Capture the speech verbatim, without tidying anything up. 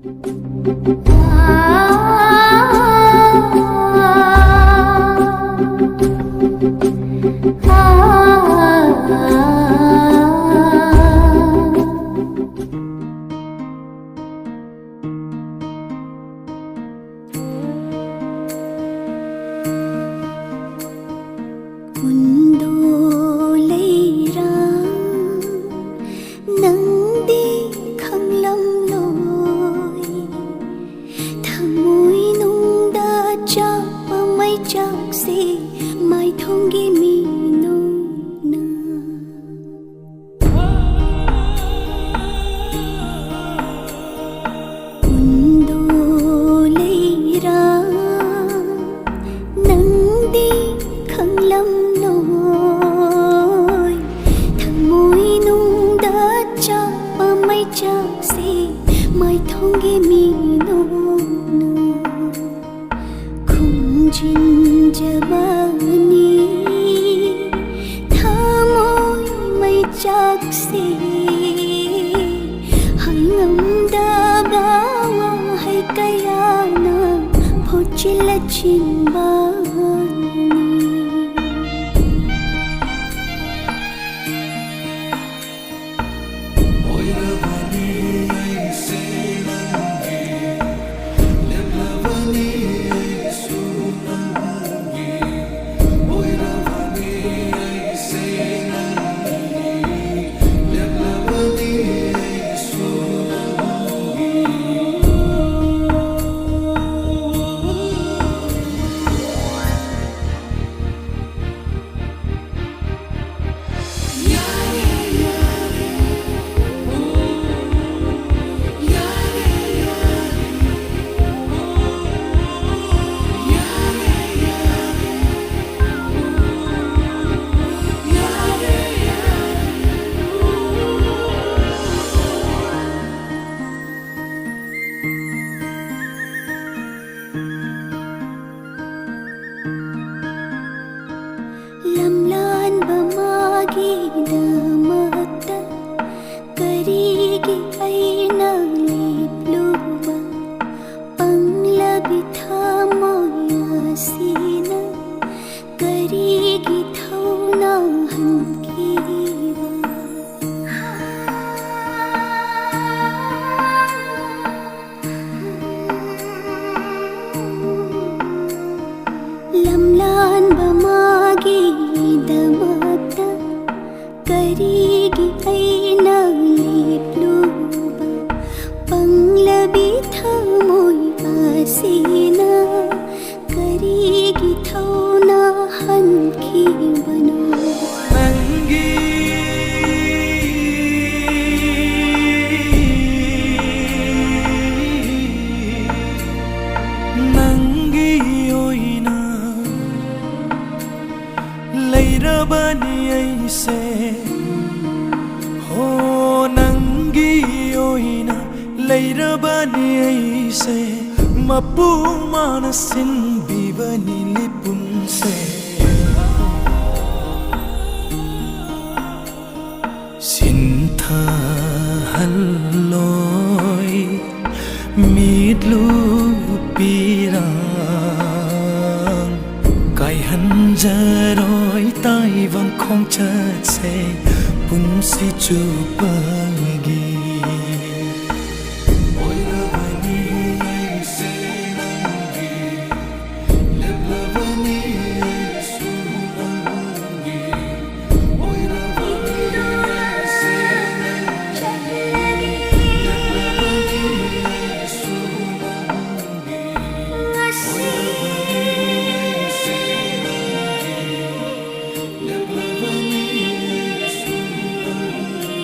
ꯀꯨꯟꯗꯣ ꯂꯩꯔꯥ, ꯅꯪꯗꯤ ꯈꯪꯂꯝꯂꯣꯏ꯫ ꯊꯃꯣꯏꯅꯨꯡꯗ ꯆꯥꯛꯄ ꯃꯩꯆꯥꯛꯁꯦ ꯃꯥꯏꯊꯣꯡꯒꯤ ꯃꯤꯅꯨꯡꯅ꯫ ꯀꯨꯟꯗꯣ ꯂꯩꯔꯥ, ꯅꯪꯗꯤ ꯈꯪꯂꯝꯂꯣꯏ꯫ ꯊꯃꯣꯏꯅꯨꯡꯗ ꯆꯥꯛꯄ ꯃꯩꯆꯥꯛꯁꯦ ꯃꯥꯏꯊꯣꯡꯒꯤ ꯃꯤꯅꯨꯡꯅ ꯈꯨꯝꯖꯤꯟꯖꯕꯅꯤ꯫ ꯊꯃꯣꯏ ꯃꯩꯆꯥꯛꯁꯦ ꯍꯥꯏꯉꯝꯗꯕ ꯋꯥꯍꯩ ꯀꯌꯥꯅ ꯐꯣꯠꯆꯤꯜꯂ ꯆꯤꯟꯕꯅꯤ꯫ ꯑꯩꯁꯦ꯫ ꯍꯣ, ꯅꯪꯒꯤ ꯑꯣꯏꯅ ꯂꯩꯔꯕꯅꯤ ꯑꯩꯁꯦ꯫ ꯃꯄꯨ ꯃꯥꯅ ꯁꯤꯟꯕꯤꯕꯅꯤ ꯂꯤꯄꯨꯟꯁꯦ꯫ ꯁꯤꯟꯊꯍꯜꯂꯣꯏ ꯃꯤꯠꯂꯨ ꯄꯤꯔꯥꯡ, ꯀꯥꯏꯍꯟꯖꯔꯣꯏ ꯇꯥꯏꯕꯪ ꯈꯣꯡꯆꯠꯁꯦ ꯄꯨꯟꯁꯤ ꯆꯨꯞꯄꯒꯤ꯫ ꯑꯣꯏꯔꯕꯅꯤ ꯑꯩꯁꯦ ꯅꯪꯒꯤ, ꯂꯦꯞꯂꯕꯅꯤ ꯑꯩꯁꯨ ꯅꯪꯒꯤ꯫ ꯑꯣꯏꯔꯕꯅꯤ ꯑꯩꯁꯦ ꯅꯪꯒꯤ, ꯂꯦꯞꯂꯕꯅꯤ ꯑꯩꯁꯨ ꯅꯪꯒꯤ꯫ ꯑꯣꯏꯔꯕꯅꯤ ꯑꯩꯁꯦ ꯅꯪꯒꯤ, ꯂꯦꯞꯂꯕꯅꯤ ꯑꯩꯁꯨ ꯅꯪꯒꯤ꯫